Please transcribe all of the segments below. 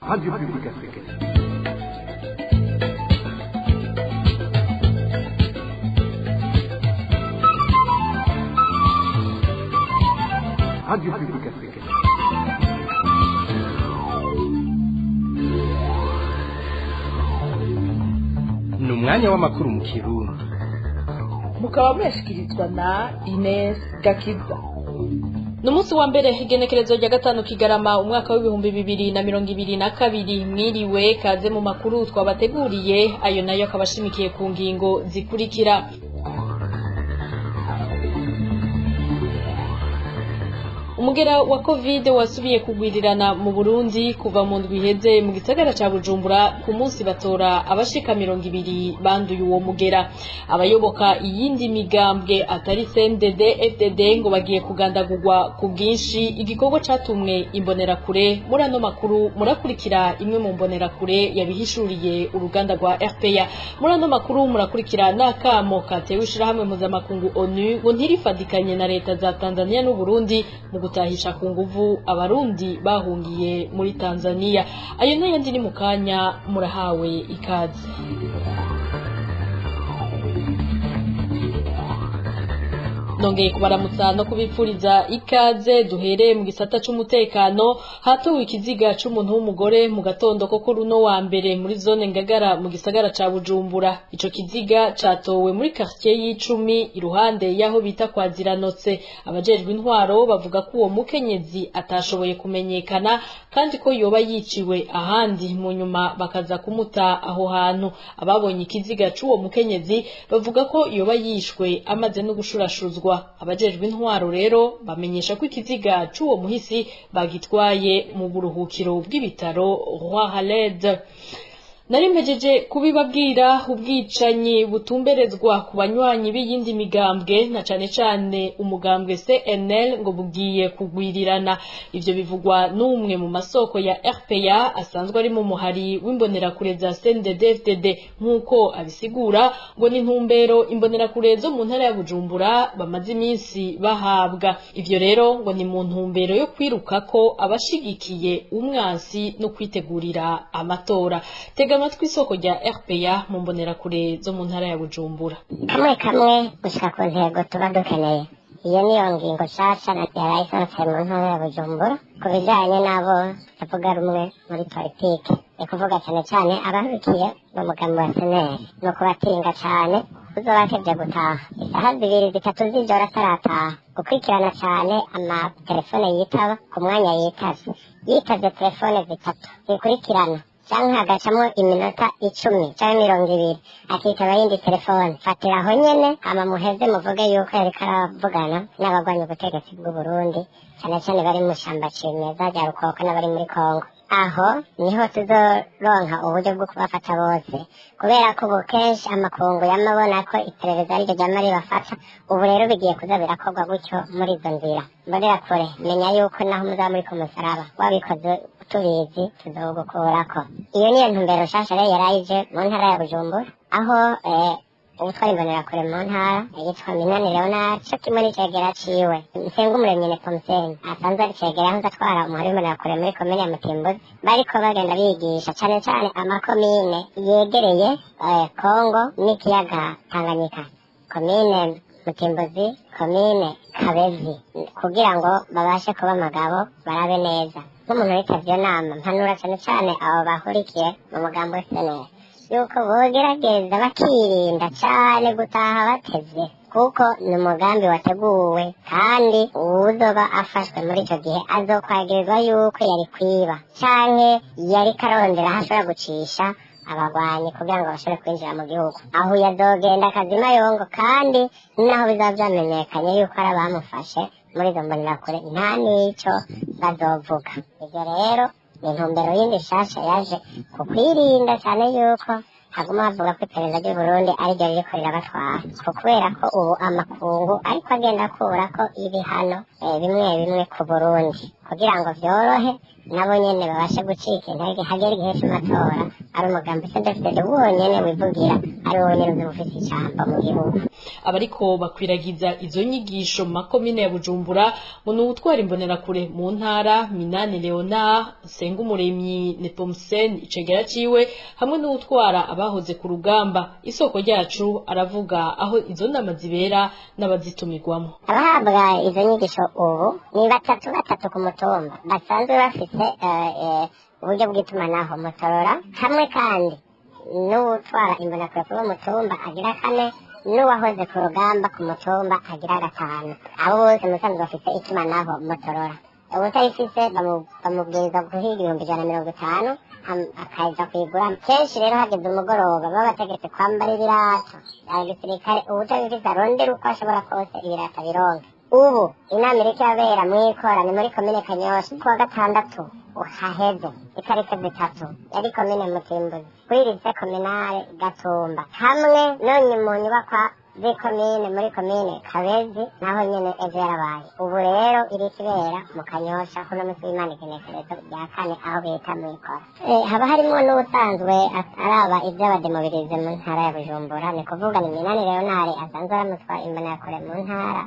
Radio Publique Africaine. Radio Publique Africaine. Ni umwanya w'amakuru mu Kirundi. Mukaba muyashyikirizwa na Ines Gakiza. Ni umunsi wa mbere, igenekerezo rya 5 Kigarama, umwaka w'2022. Mwiriwe, kaze mu makuru twabateguriye. Ayo nayo akaba ashimikiye ku ngingo zikurikira: Umugera wa Covid wasubiye kugwirirana mu Burundi kuva mu ndwi iheze. Mu gisagara ca Bujumbura, ku munsi batora abashika 20 banduye uwo mugera. Abayoboka iyindi migambwe atari CNDD FDD ngo bagiye kugandagurwa ku bwinshi, igikorwa catumwe Imbonerakure. Muri ano makuru murakurikira imwe mu Mbonerakure yabihishuriye uruganda rwa RPA. Muri ano makuru murakurikira n'akamo katewe ishirahamwe mpuzamakungu ONU ngo ntirifadikanye na leta za Tanzania n'u Burundi mu gutahisha ku nguvu Abarundi bahungiye muri Tanzania. Ayo n'ayandi ni mu kanya, murahawe ikaze. Nongeye kubaramutsa no kubipfuriza ikaze. Duhere mu gisata c'umutekano. Hatowe ikiziga c'umuntu w'umugore mu gatondo ko kuri uno wa mbere muri zone Ngagara mu gisagara ca Bujumbura. Ico kiziga catowe muri quartier y'icumi, iruhande y'aho bita kwa Ziranotse. Abajejwe intwaro bavuga ko uwo mukenyezi atashoboye kumenyekana, kandi ko yoba yiciwe ahandi, mu nyuma bakaza kumuta aho hantu. Ababonye ikiziga c'uwo mukenyezi bavuga ko yoba yishwe amaze no gushurashuzwa. Abajejwe intwaro rero bamenyesha ko ikiziga c'uwo muhisi bagitwaye mu buruhukiro bw'ibitaro Roi Khaled. Nari mpejeje kubibabwira, ubwicanyi butumberezwa ku banywanyi b'iyindi migambwe, na cane cane umugambwe CNL, ngo bugiye kugwirirana. Ivyo bivugwa n'umwe mu masoko ya RPA asanzwe ari mu muhari w'Imbonerakure za CNDD-FDD. Nk'uko abisigura, ngo ni intumbero Imbonerakure zo mu ntara ya Bujumbura bamaze iminsi bahabwa. Ivyo rero ngo ni mu ntumbero yo kwirukako abashigikiye umwansi no kwitegurira amatora. Tega amatwi isoko rya RPA mu Mbonerakure zo mu ntara ya Bujumbura. Kamwe kamwe gushika ku ntego tuba dukeneye. Iyo niyo ngingo nshasha yaraye isohotse mu ntara ya Bujumbura ku bijanye n'abo batavuga rumwe muri politike, ni kuvuga cane cane abahurikiye mu mugambi wa CNL. Ni ukubatinga cane uzoba atevye gutaha isaha 2, 3 z'ijoro atarataha, gukurikirana cane amatelefone yitaba ku mwanya yitavye. Yitavye telefone zitatu zikurikirana canke hagacamwo iminota 10 canke 20 akitaba yindi telefone, fatira aho nyene, hama muheze muvuge yuko yariko aravugana n'abagwanya ubutegetsi bw'Uburundi, cane cane bari mu shamba cimeza rya Rukoko n'abari muri Kongo. Aho niho tuzoronka uburyo bwo kubafata bose, kubera ko ubu kenshi amakungu yamabona ko iperereza ariryo ryama ribafata. Ubu rero bigiye kuza birakorwa gutyo muri izo nzira. Mbonerakure, menya yuko naho muzaba muri ku musaraba, wabikoze tubizi tuzogukurako. Iyo niyo ntumbero nshasha rero yarayije mu ntara ya Bujumbura, aho uwutwara Imbonerakure mu ntara yitwa Minani Leonard co kimwe n'icegera ciwe Nsengumuremyi Nepomuseni, asanzwe ari cegera aho atwara umuhari w'Imbonerakure muri komine ya Mutimbuzi, bariko bagenda bigisha cane cane amakomine yegereye Kongo n'ikiyaga Tanganyika, komine Mutimbuzi, komine Kabezi, kugira ngo babashe kuba amagabo barabe neza. Nk'umuntu witavye iyo nama, mpanura cane cane abo bahurikiye mu mugambi wa CNL yuko bogerageza bakirinda cane gutaha batevye, kuko ni umugambi wateguwe, kandi uwuzoba afashwe muri ico gihe azokwagirizwa yuko yari kwiba canke yariko arondera aho ashobora gucisha abagwanyi kugira ngo bashobore kwinjira mu gihugu. Aho yazogenda akazima yongo, kandi naho bizaba vyamenyekanye yuko ari abamufashe muri izo Mbonerakure, nta n'ico bazovuga. Ivyo rero ni intumbero yindi nshasha yaje ku kwirinda cane yuko haguma havuga ko iperereza ry'Uburundi ariryo ririko rirabatwara, ko kubera ko ubu amakungu ariko agenda akurako ibihano bimwe bimwe ku Burundi. Ku Kugira ngo vyorohe nabo nyene babashe gucika intege, hagere igihe c'amatora ari umugambi CNDD-FDD wonyene wivugira, ari wonyene uzoba ufise ijambo mu gihugu. Abariko bakwiragiza izo nyigisho mu makomine ya Bujumbura ngo ni uwutwara imbonerakure mu ntara Minani Leonard, Nsengumuremyi Nepomuscene icegera ciwe, hamwe n'uwutwara abahoze ku rugamba. Isoko ryacu aravuga aho izo nama zibera n'abazitumirwamo. Abahabwa izo nyigisho ubu ni batatu batatu ku mutumba, basanzwe bafise uburyo bw'itumanaho Motorola, hamwe kandi n'uwutwara imbonerakure kuri uwo mutumba agira kane, n'uwahoze ku rugamba ku mutumba agira gatanu. Abo bose musanzwe bafise itumanaho Motorola. Uwutayifise bamubwiriza guhiga 150,000, akaza kuyigura. Kenshi rero hageze umugoroba baba bategetse kwambara ibirato bya gisirikare. Uwutabifise arondera uko ashobora kose ibirato abironke. Ubu inama iriko irabera mw'ikora ni muri komine Kanyosha kuwa gatandatu haheze itariki 3, yari komine Mutimbuzi kuri lycée communale Gatumba, hamwe none mu nyubakwa z'ikomine muri komine Kabezi naho nyene ejo yarabaye. Ubu rero iriko ibera mu Kanyosha kuno musi w'Imana igenekerezo rya 4, aho bita mw'ikora. Haba harimwo n'uwusanzwe araba ivy'abademobilize mu ntara ya Bujumbura, ni kuvuga ni Minani Leonard asanzwe aramutwa imbonerakure mu ntara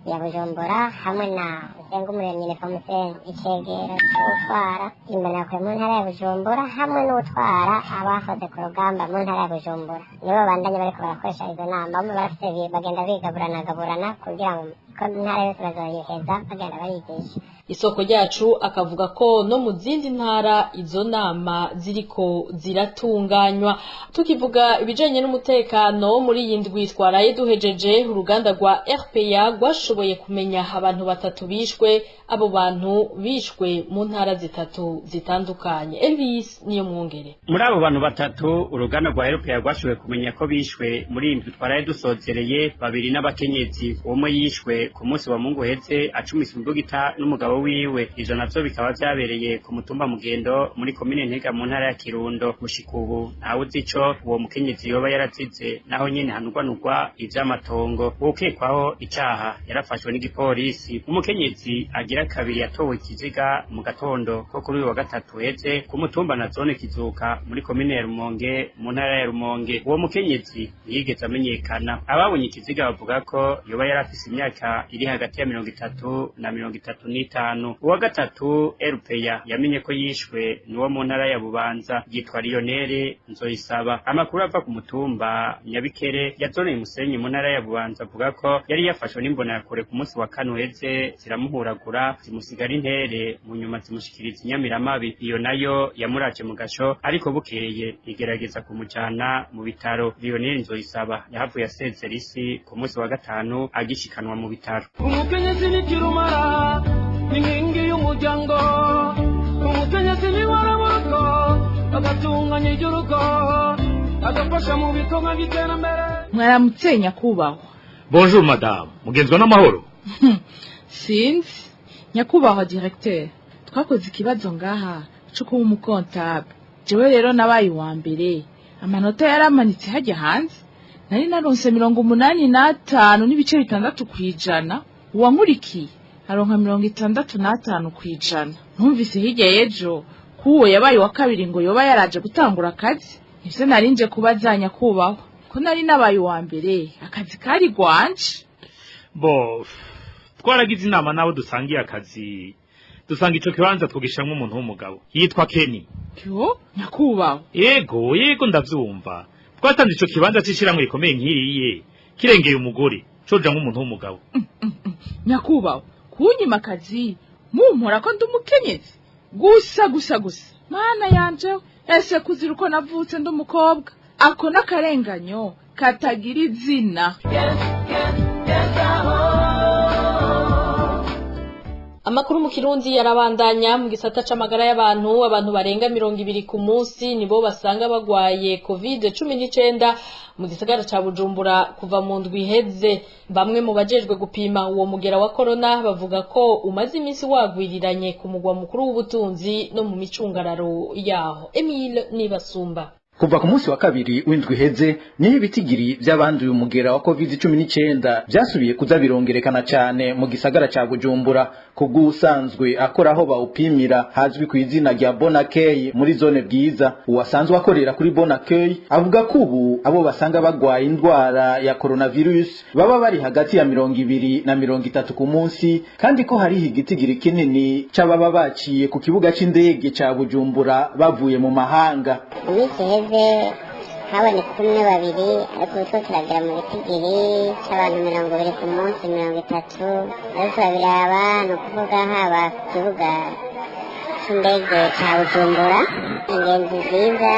ya Bujumbura, hamwe na Nsengumuremyi Nepomuscene icegera c'uwutwara imbonerakure mu ntara ya Bujumbura, hamwe n'uwutwara abahoze ku rugamba mu ntara ya Bujumbura. Nibo bandanya bariko barakoresha izo nama. Bamwe barafise bagenda bigaburanagaburana kugira ngo ko intara yose bazoyiheza bagenda barigisha. Isoko ryacu akavuga ko no mu zindi ntara izo nama ziriko ziratunganywa. Tukivuga ibijanye n'umutekano, muri iyi ndwi twaraye duhejeje, uruganda rwa RPA rwashoboye kumenya abantu batatu bishwe. Abo bantu bishwe mu ntara zitatu zitandukanye. Elvis niyo mwungere. Muri abo bantu batatu uruganda rwa RPA rwashoboye kumenya ko bishwe muri iyi ndwi twaraye dusozereye, babiri n'abakenyezi. Umwe yishwe ku munsi wa Mungu uheze acumise imbugita n'umugabo wiwe. Ivyo navyo bikaba vyabereye ku mutumba Mugendo muri komine Ntega mu ntara ya Kirundo. Gushika ubu ntawe uzi ico uwo mukenyezi yoba yarazize, naho nyene hanurwanurwa ivy'amatongo. Uwukekwaho icaha yarafashwe n'igipolisi. Umukenyezi agira kabiri yatowe ikiziga mu gatondo ko kuri uyu wa gatatu uheze ku mutumba na zone Kizuka muri komine ya Rumonge mu ntara ya Rumonge. Uwo mukenyezi ntiyigeze amenyekana. Ababonye ikiziga bavuga ko yoba yarafise imyaka iri hagati ya 30 na 35. Uwa gatatu RPA yamenye ko yishwe nuwo mu ntara ya Bubanza, yitwa Lionel Nzoyisaba. Amakuru ava ku mutumba Nyabikere ya zone Musenyi mu ntara ya Bubanza avuga ko yari yafashwe n'imbonerakure ku munsi wa kane uheze, ziramuhuragura zimusigara intere, mu nyuma zimushikiriza inyamiramabi. Iyo nayo yamuraje mu gasho, ariko bukeye igerageza kumujana mu bitaro. Lionel Nzoyisaba yahavuye asezera isi ku munsi wa gatanu agishikanwa mu bitaro. Umukenyezi ni kirumara, ni inkingi y'umuryango. Umukenyezi ni waraburugo, agatunganya iry'urugo, agafasha mu bikorwa by'iterambere. Mwaramutse nyakubahwa. Bonjour madame, mugenzwa n'amahoro? Sinzi nyakubahwa directeur, twakoze ikibazo ngaha co kuba umucomptable. Jewe rero nabaye uwa mbere, amanota yaramanitse hajya hanze, nari naronse 85.6%. Uwankurikiye aronka 65%. Numvise hirya y'ejo kuwo yabaye uwa kabiri ngo yoba yaraje gutangura akazi. Nivyo narinje kubaza nyakubahwa, ko nari nabaye uwa mbere, akazi kari gwanje. Bo, twaragize inama n'abo dusangiye akazi, dusanga ico kibanza twogishamwo umuntu w'umugabo yitwa Kenny. Yo nyakubahwa. Yego yego, ndavyumva. Twasanze ico kibanza c'ishirahamwe rikomeye nk'iriye kirengeye umugore, coja nk'umuntu w'umugabo. Nyakubahwa, kunyima akazi mumpora ko ndi umukenyezi gusa gusa gusa, mana yanje, ese kuzira uko navutse ndi umukobwa, ako n'akarenganyo katagira izina. Amakuru mu Kirundi yarabandanya. Mu gisata c'amagara y'abantu, abantu barenga 20 ku munsi nibo basanga bagwaye COVID-19 mu gisagara ca Bujumbura kuva mu ndwi iheze. Bamwe mu bajejwe gupima uwo mugera wa corona bavuga ko umaze iminsi wagwiriranye ku mugwa mukuru w'ubutunzi no mu micungararo yaho. Emile Nibasumba. Kuva ku munsi wa kabiri w'indwi iheze niho ibitigiri vy'abanduye umugera wa COVID-19 vyasubiye kuza birongerekana cane mu gisagara ca Bujumbura. Kubw'usanzwe akora aho bawupimira hazwi ku izina rya Bonakey muri zone Bwiza, uwasanzwe akorera kuri Bonakey avuga ko ubu abo basanga bagwaye indwara ya coronavirus baba bari hagati ya 20 na 30 ku munsi, kandi ko hariho igitigiri kinini c'ababa baciye ku kibuga c'indege ca Bujumbura bavuye mu mahanga. Iminsi habonetse umwe babiri, ariko ubu turagera mu gitigiri c'abantu 20 ku munsi, 30. Ariko turabiraba, ni ukuvuga haba ku kibuga c'indege ca Bujumbura, ingenzi nziza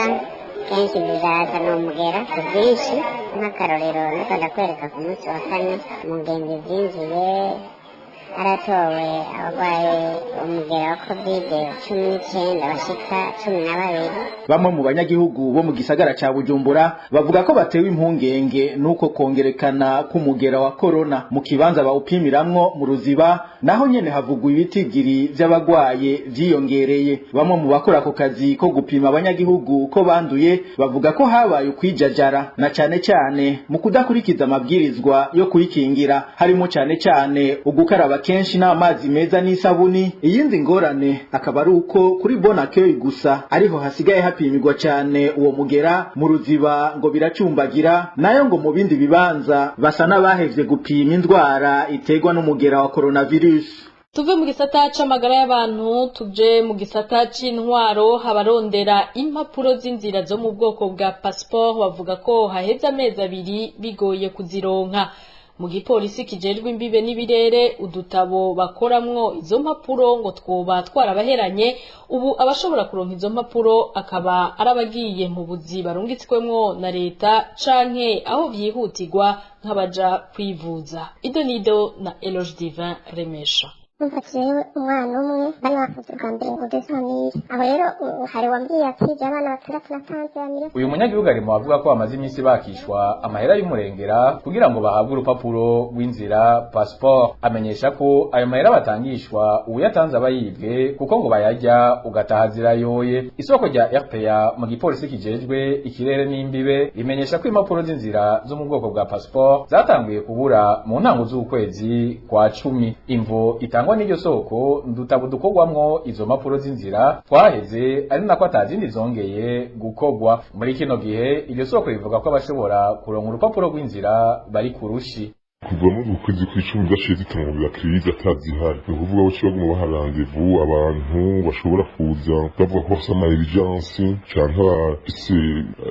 kenshi ziraza ni umugera ku bwinshi. Nk'akarorero ndiko ndakwereka ku munsi wa kane mu ngenzi zinjiye haratowe abarwaye umugera wa COVID-19 bashika 12. Bamwe mu banyagihugu bo mu gisagara ca Bujumbura bavuga ko batewe impungenge nuko kongerekana k'umugera wa corona mu kibanza bawupimiramwo mu Ruziba, naho nyene havugwa ibitigiri vy'abagwaye vyiyongereye. Bamwe mu bakora ako kazi ko gupima abanyagihugu ko banduye bavuga ko habaye ukwijajara na cane cane mu kudakurikiza amabwirizwa yo kuyikingira, harimo cane cane ugukaraba kenshi n'amazi meza n'isabuni. Iyindi ngorane akaba ari uko kuri Bonakey gusa ariho hasigaye hapimirwa cane uwo mugera, mu Ruziba ngo biracumbagira, nayo ngo mu bindi bibanza basa n'abahevye gupima indwara iterwa n'umugera wa coronavirus. Tuve mu gisata c'amagara y'abantu tuje mu gisata c'intwaro. Abarondera impapuro z'inzira zo mu bwoko bwa passeport bavuga ko haheze amezi abiri bigoye kuzironka. Mu gipolisi kijejwe imbibe n'ibirere, udutabo bakoramwo izo mpapuro ngo twoba twarabaheranye. Ubu abashobora kuronka izo mpapuro akaba arabagiye mu buzi barungitswemwo na leta canke aho vyihutirwa nk'abaja kwivuza. Idonido na Eloge Divin Remesha. Umva jewe umwana umwe bari bakoze ubwa mbere ngo desamire, aho rero hari wambwiye ati jya abana batandatu natanze ya. Uyu munyagihugu ari mu bavuga ko bamaze iminsi bakishwa amahera y'umurengera kugira ngo bahabwe urupapuro rw'inzira passport. Amenyesha ko ayo mahera batangishwa uyatanze aba yibwe, kuko ngo bayarya ugataha zirayoye. Isoko rya RPA mu gipolisi kijejwe ikirere n'imbibe rimenyesha ko impapuro z'inzira zo mu bwoko bwa passport zatanguye kubura mu ntango z'ukwezi kwa 10. Imvo itangwa n'iryo soko ndutabo dukorwamwo izo mpapuro z'inzira twaheze, ari nako atazindi zongeye gukogwa. Muri kino gihe iryo soko rivuga ko abashobora kuronka urupapuro rw'inzira bari kurushi. Kuva muri uku kwezi kw'icumi zaciye zitangura kiriza atazihari, ni ukuvuga ko baguma baha rendez-vous abantu bashobora kuza bavuga ko bafise ama urgence canke abafise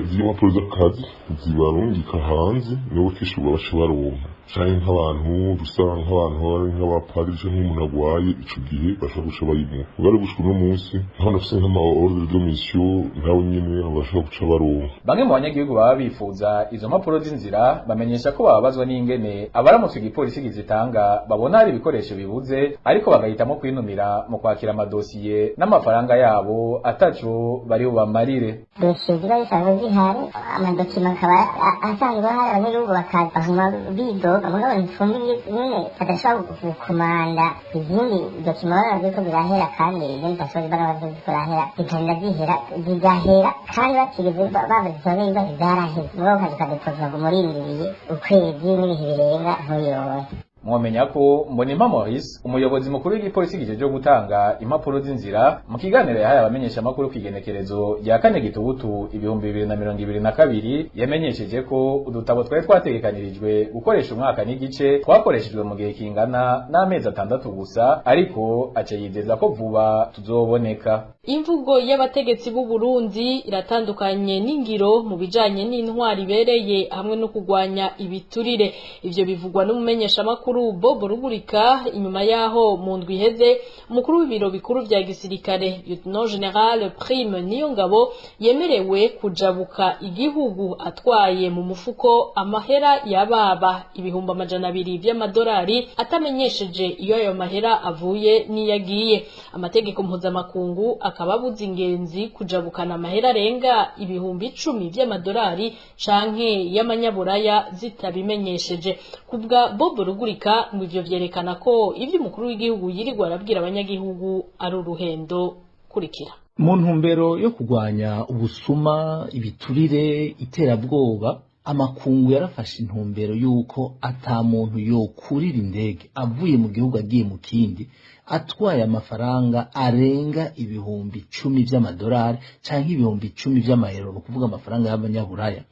z'impapuro z'akazi zibarungika hanze, nibo kenshi baca baronka, canke nk'abantu usanga nk'abantu bari nk'abapadiri canke nk'umuntu agwaye, ico gihe bashobora guca bayimuha. Bari gushika uno munsi nk'abantu bafise nk'ama ordre de mission nabo nyene bashobora guca baronka. Bamwe mu banyagihugu baba bifuza izo mpapuro z'inzira bamenyesha ko bababazwa n'ingene abaramutse igipolisi kizitanga babona hari ibikoresho bibuze, ariko bagahitamo kwinumira mu kwakira amadosiye n'amafaranga yabo ataco bari bubamarire. Dosiye ziba zisanzwe zihari, amadokima akaba asanzwe ahari, abanyagihugu bakaza bidoga, mugabo ntifumbi nyene badashobora gukomanda izindi dokima baba bazi ko zirahera, kandi izindi pasiporo baba bazi ko zirahera, zigenda zihera zigahera kandi batigeze bavuze neza zaraheze, mugabo ukaza ukadepoza ngo murindiriye ukwezi n'ibihe birenga ntuyironke. Mwomenya ko Mbonimpa Maurice, umuyobozi mukuru w'igipolisi kijejwe gutanga impapuro z'inzira, mu kiganiro yahaye abamenyesha makuru kw'igenekerezo rya 4 Gitugutu 2022, yamenyesheje ko udutabo twari twategekanirijwe gukoresha umwaka n'igice twakoreshejwe mu gihe kingana n'amezi 6 gusa, ariko aca yizeza ko vuba tuzoboneka. Imvugo y'abategetsi b'u Burundi iratandukanye n'ingiro mu bijanye n'intwari ibereye hamwe no kugwanya ibiturire. Ivyo bivugwa n'umumenyesha makuru Bob Rugurika inyuma yaho mu ndwi iheze umukuru w'ibiro bikuru vya gisirikare Lieutenant General Prime Niyongabo yemerewe kujabuka igihugu atwaye mu mufuko amahera yababa 200,000 vy'amadolari atamenyesheje iyo ayo mahera avuye niyagiye. Amategeko mpuzamakungu akaba abuza ingenzi kujabukana amahera arenga 10,000 vy'amadolari canke y'amanyaburaya zitabimenyesheje. Kubwa Bob Rugurika ngo ivyo vyerekana ko ivyo umukuru w'igihugu yirirwa arabwira abanyagihugu ari uruhendo. Kurikira. Mu ntumbero yo kurwanya ubusuma, ibiturire, iterabwoba, amakungu yarafashe intumbero y'uko ata muntu yokurira indege avuye mu gihugu agiye mu kindi atwaye amafaranga arenga 10,000 vy'amadolari canke 10,000 vy'amayero, ni ukuvuga amafaranga y'abanyaburaya,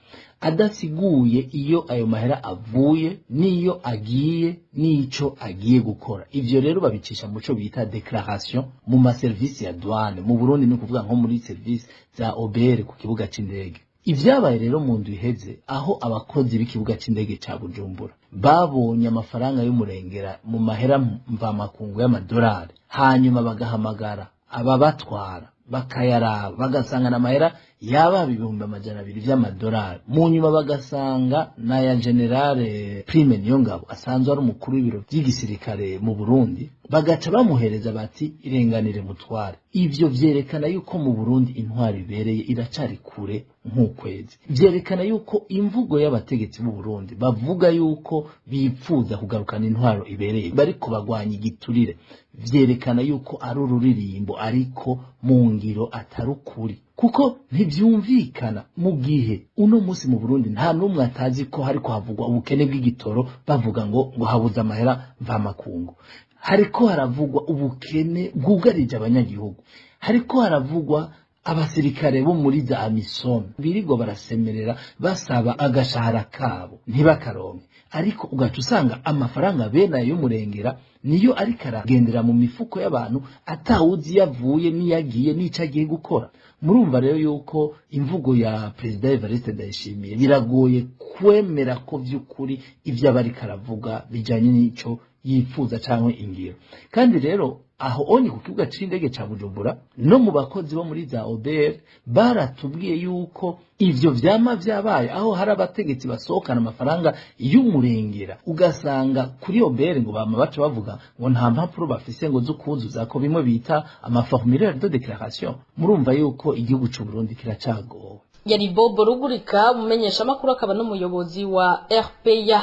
adasiguye iyo ayo mahera avuye n'iyo agiye n'ico agiye gukora. Ivyo rero babicisha muco bita déclaration mu maserivisi ya douane. Mu Burundi ni ukuvuga nko muri service za OBR ku kibuga c'indege. Ivyabaye rero mu ndwi iheze, aho abakozi b'ikibuga c'indege ca Bujumbura babonye amafaranga y'umurengera mu mahera mvamakungu y'amadolari, hanyuma bagahamagara ababatwara bakayaraba, bagasanga n'amahera yaba 200,000 vy'amadolari, mu nyuma bagasanga n'aya Général Prime Niyongabo asanzwe ari umukuru w'ibiro vy'igisirikare mu Burundi, bagaca bamuhereza bati irenganire mutware. Ivyo vyerekana yuko mu Burundi intwari ibereye iracari kure nk'ukwezi. Vyerekana yuko imvugo y'abategetsi b'u Burundi bavuga yuko bipfuza kugarukana intwaro ibereye bariko bagwanya igiturire, vyerekana yuko ari ururirimbo ariko mu ngiro atari ukuri, kuko ntivyumvikana mu gihe uno musi mu Burundi nta n'umwe atazi ko hariko havugwa ubukene bw'igitoro, bavuga ngo habuze amahera mvamakungu. Hariko haravugwa ubukene bwugarije abanyagihugu, hariko haravugwa abasirikare bo muri za AMISOM birirwa barasemerera basaba agashahara kabo ntibakaronke, ariko ugaca usanga amafaranga bene ayo y'umurengera niyo ariko aragendera mu mifuko y'abantu atawuzi iyo avuye n'iyo agiye n'ico agiye gukora. Murumva rero yuko imvugo ya Perezida Evariste Ndayishimiye biragoye kwemera ko vy'ukuri ivyo aba ariko aravuga bijanye n'ico yifuza canke ingiro. Kandi rero aho onye ku kibuga c'indege ca Bujumbura no mu bakozi bo muri za OBR baratubwiye yuko ivyo vyama vyabaye, aho hari abategetsi basohokana amafaranga y'umurengera, ugasanga kuri OBR ngo bama baca bavuga ngo nta mpapuro bafise ngo zo kuzuza ko bimwe bita amaformulaire de déclaration. Murumva yuko igihugu c'u Burundi kiracagowe. Yari Bobo Rugurika, umumenyeshamakuru akaba n'umuyobozi wa RPA.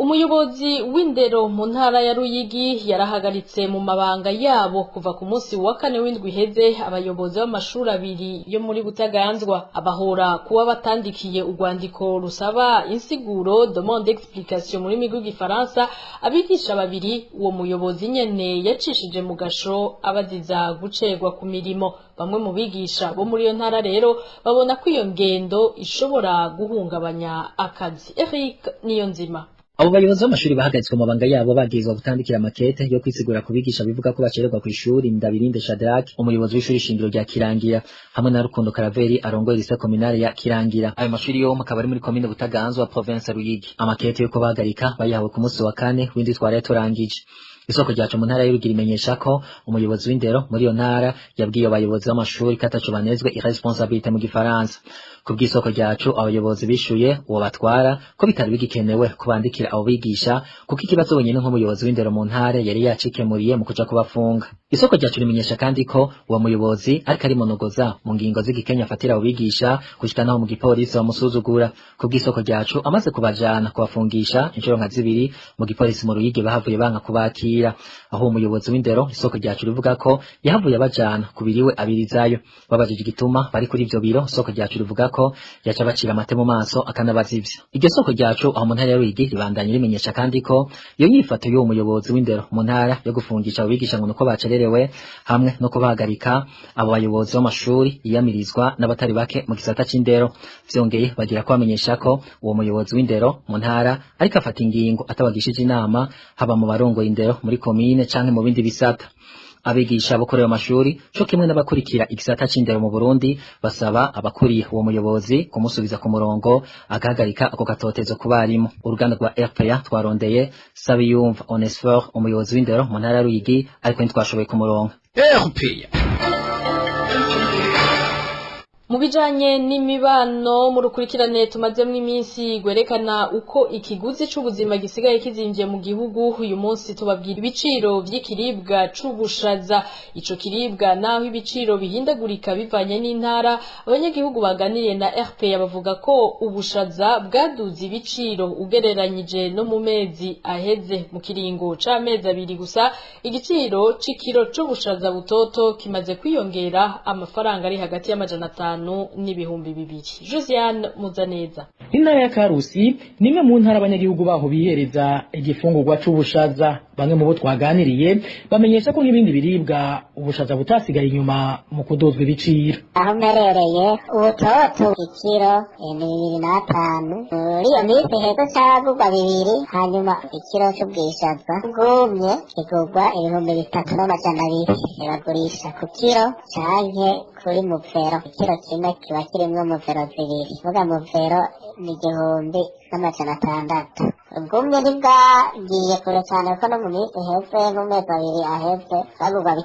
Umuyobozi w'indero mu ntara ya Ruyigi yarahagaritse mu mabanga yabo kuva ku munsi wa kane w'indwi iheze abayobozi b'amashuri abiri yo muri Butaganzwa, abahora kuba batandikiye urwandiko rusaba insiguro, demande d'explication mu rurimi rw'igifaransa, abigisha babiri uwo muyobozi nyene yacishije mu gasho abaziza gucerwa ku mirimo. Bamwe mu bigisha bo muri iyo ntara rero babona ko iyo ngendo ishobora guhungabanya akazi. Eric Niyonzima. Abo bayobozi b'amashuri bahagaritswe mu mabanga yabo babwirizwa gutandikira makete yo kwisigura kubigisha bivuga ko bacererwa kw'ishuri. Ndabirinde Shadrach, umuyobozi w'ishuri shingiro rya Kirangira, hamwe na Rukundo Karaveri arongoye lycée communale ya Kirangira. Ayo mashuri yompi akaba ari muri komine Butaganzwa, province Ruyigi. Amakete yo kubahagarika bayahawe ku munsi wa kane w'indwi twaraye turangije. Isoko ryacu mu ntara y'Urugiri imenyesha ko umuyobozi w'indero muri iyo ntara yabwiye abayobozi b'amashuri ko ataco banezwe, irresponsabilité mu gifaransa. Ku bw'isoko ryacu, abayobozi bishuye uwo batwara ko bitari bigikenewe kubandikira abo bigisha, kuko ikibazo wenyine nk'umuyobozi w'indero mu ntara yari yacikemuriye mu kuja kubafunga. Isoko ryacu rimenyesha kandi ko uwo muyobozi ariko arimonogoza mu ngingo z'igikenya afatira abo bigisha, gushika naho mu gipolisi bamusuzugura. Ku bw'isoko ryacu, amaze kubajana kubafungisha inshuro nka zibiri mu gipolisi mu Ruyigi, bahavuye banka kubakira. Aho umuyobozi w'indero, isoko ryacu rivuga ko yahavuye abajana kubiriwe abirizayo. Babajije igituma bari kuri ivyo biro, isoko ryacu rivuga ko yaca bacira amate mu maso akanabazivya. Iryo soko ryacu aho mu ntara ya Ruyigi ribandanye rimenyesha kandi ko iyo nyifato y'uwo muyobozi w'indero mu ntara yo gufungisha abo bigisha ngo nuko bacererewe hamwe no kubahagarika abo bayobozi b'amashuri yiyamirizwa n'abatari bake mu gisata c'indero. Vyongeye bagira ko bamenyesha ko uwo muyobozi w'indero mu ntara ariko afata ingingo atabagishije inama, haba mu barongoye indero muri komine canke mu bindi bisata. Abigisha bo kuri ayo mashuri co kimwe n'abakurikira igisata c'indero mu Burundi basaba abakuriye uwo muyobozi kumusubiza ku murongo, agahagarika ako gatotezo ku barimu. Uruganda rwa RPA twarondeye Sabiyumva Onesphore, umuyobozi w'indero mu ntara ya Ruyigi, ariko ntitwashoboye kumuronka. RPA. Mu bijanye n'imibano, mu rukurikirane tumazemwo iminsi gwerekana uko ikiguzi c'ubuzima gisigaye kizimvye mu gihugu, uyu munsi tubabwira ibiciro vy'ikiribwa c'ubushaza. Ico kiribwa, naho ibiciro bihindagurika bivanye n'intara, abanyagihugu baganiriye na RPA bavuga ko ubushaza bwaduze ibiciro ugereranyije no mu mezi aheze. Mu kiringo c'amezi 2 gusa, igiciro c'ikiro c'ubushaza butoto kimaze kwiyongera amafaranga ari hagati y'500 n'2000. Josiane Muzaneza. Intara ya Karusi nimwe mu ntara abanyagihugu baho bihereza igifungurwa c'ubushaza. Bamwe mu bo twaganiriye bamenyesha ko nk'ibindi biribwa ubushaza butasigaye inyuma mu kudozwa ibiciro. Aho mperereye, ubutoto ikiro ni 25. Muri iyo minsi heza cagurwa 2, hanyuma ikiro c'ubwishaza bwumye kigurwa 3200. Bagurisha ku kiro canke kuri muvero. Ikiro kimwe kiba kirimwo muvero 2, vuga muvero ni 1600. Ubwumye ntibwagiye kure cyane, kuko no mu minsi iheze, mu mezi 2 aheze, bagurwa 3.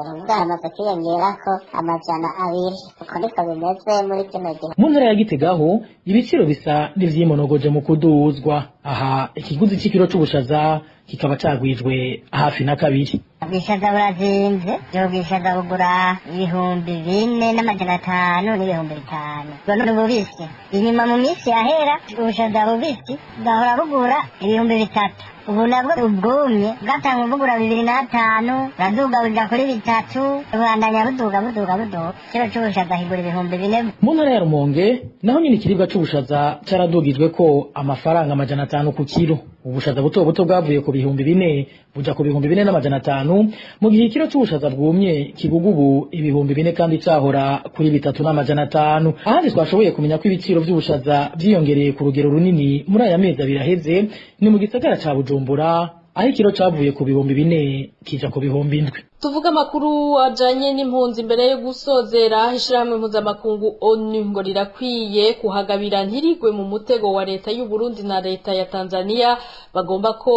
Ubwo hamaze kwiyongerako 200. Uko niko bimeze muri kino gihe. Mu ntara ya Gitegaho ibiciro bisa n'ivyimonogoje mu kuduzwa. Aha ikiguzi c'ikiro c'ubushaza kikaba cagwijwe hafi na 2. Ubwishaza burazimvye. Ubwishaza bugura 4500 n'5000. Ubwo ni bubisi. Inyuma mu minsi yahera, ubushaza bubisi bwahora bugura 3000. Ubu nabwo ubwumye bwatangwa bugura 2500, buraduga buja kuri 3, bubandanya buduga buduga buduga. Ikiro c'ubushaza kigura 4000. Mu ntara ya Rumonge naho nyine ikiribwa c'ubushaza caradugijwe ko amafaranga 500 ku kiro. Ubushaza buto buto bwavuye ku 4000 buja ku 4500, mu gihe ikiro c'ubushaza bwumye kigugu ubu 4000 kandi cahora kuri 3500. Ahandi twashoboye kumenya ko ibiciro vy'ubushaza vyiyongereye ku rugero runini muri aya mezi 2 aheze ni mu gisagara ca Bujumbura, aho ikiro cavuye ku 4000 kija ku 7000. Tuvuga amakuru ajanye n'impunzi imbere yo gusozera. Ishirahamwe mpuzamakungu ONU ngo rirakwiye kuhagabira ntirigwe mu mutego wa leta y'u Burundi na leta ya Tanzania, bagomba ko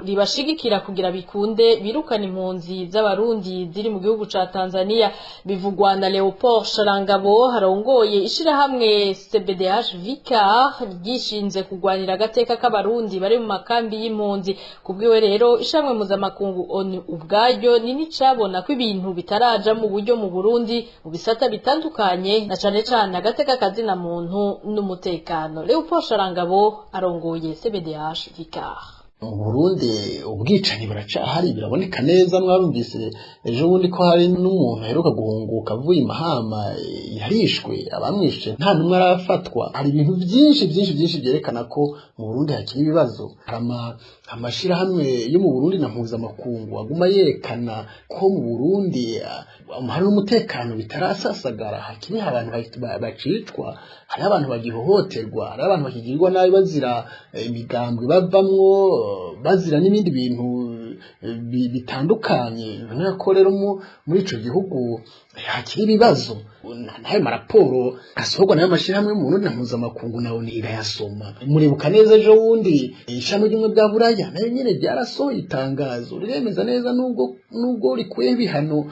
ribashigikira kugira bikunde birukana impunzi z'abarundi ziri mu gihugu ca Tanzania. Bivugwa na Leopold Sharangabo harongoye ishirahamwe CBDH Vicar ryishinze kugwanira agateka k'abarundi bari mu makambi y'impunzi. Kubwiwe rero, ishirahamwe mpuzamakungu ONU ubwaryo ni cabona ko ibintu bitaraja mu buryo mu Burundi mu bisata bitandukanye, na cane cane agateka kazina muntu n'umutekano. Leopold Sharangabo arongoye CBDH Vicar. Mu Burundi ubwicanyi buracahari, biraboneka neza. Mwarumvise ejo bundi ko hari n'umuntu aheruka guhunguka avuye Mahama yarishwe, abamwishe nta n'umwe arafatwa. Hari ibintu byinshi byinshi byinshi byerekana ko mu Burundi hakiri ibibazo. Hari amashirahamwe yo mu Burundi na mpuzamakungu aguma yerekana ko mu Burundi hari n'umutekano bitarasasagara, hakiri abantu bacicwa, hari abantu bagihohoterwa, hari abantu bakigirirwa nabi bazira imigambwe bavamwo, bazira n'ibindi bintu bitandukanye. Biboneka ko rero muri ico gihugu hakiri ibibazo. N'ayo maraporo asohorwa n'ayo mashirahamwe mu Burundi na mpuzamakungu nayo irayasoma. Muribuka neza ejo bundi ishami ry'ubumwe bwa Buraya nayo nyene ryarasohoye itangazo riremeza neza, nubwo rikuye ibihano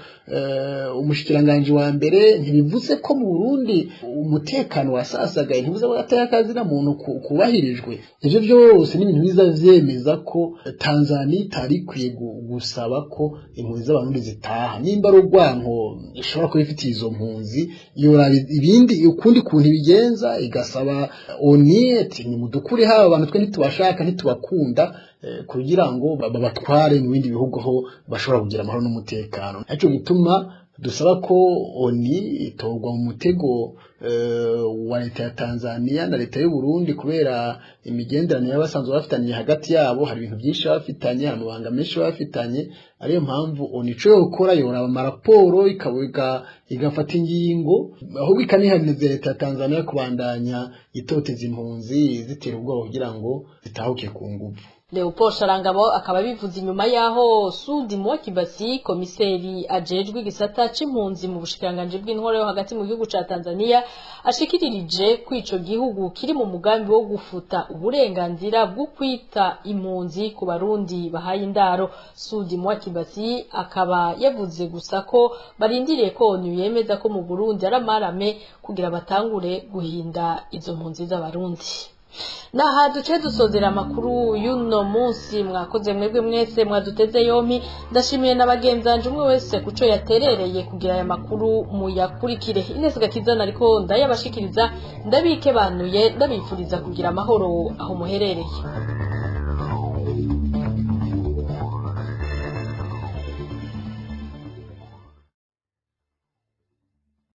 umushikiranganji wa mbere, ntibivuze ko mu Burundi umutekano wasasagaye, ntibivuze ko agateka kazina muntu kubahirijwe. Ivyo vyose ni ibintu biza vyemeza ko Tanzania itari ikwiye gusaba ko impunzi z'abarundi zitaha. Nimba ari urwanko ishobora kuba ifitiye izo mpunzi, yoraba ibindi ukundi kuntu ibigenza, igasaba ONU ati nimudukure haba abantu, twe ntitubashaka, ntitubakunda, kugira ngo babatware mu bindi bihugu aho bashobora kugira amahoro n'umutekano. Naco gituma dusaba ko ONU itorwa mu mutego wa leta ya Tanzania na leta y'u Burundi, kubera imigenderanire y'abasanzwe bafitaniye hagati yabo. Hari ibintu byinshi bafitanye, hari amabanga menshi bafitanye. Ariyo mpamvu ONU ico yokora, yoraba amaraporo igafata ingingo, ahubwo ikanihaniriza leta ya Tanzania kubandanya itoteza impunzi, zitera ubwoba kugira ngo zitahuke ku nguvu. Leopold Sharangabo akaba bivuze inyuma yaho Sudi Mwakibasi, komiseri ajejwe igisata c'impunzi mu bushikiranganji bw'intwaro yo hagati mu gihugu ca Tanzania, ashikiririje ko ico gihugu kiri mu mugambi wo gufuta uburenganzira bwo kwita impunzi ku Barundi bahaye indaro. Sudi Mwakibasi akaba yavuze gusa ko barindiriye ko ONU yemeza ko mu Burundi ari amarame kugira batangure guhinda izo mpunzi z'Abarundi. Naha duce dusozera amakuru y'uno munsi. Mwakoze mwebwe mwese mwaduteze yompi. Ndashimiye na bagenzanje, umwe wese kuco yaterereye kugira aya makuru muyakurikire. Ines Gakizana ariko ndayabashikiriza, ndabike banuye, ndabifuriza kugira amahoro aho muherereye.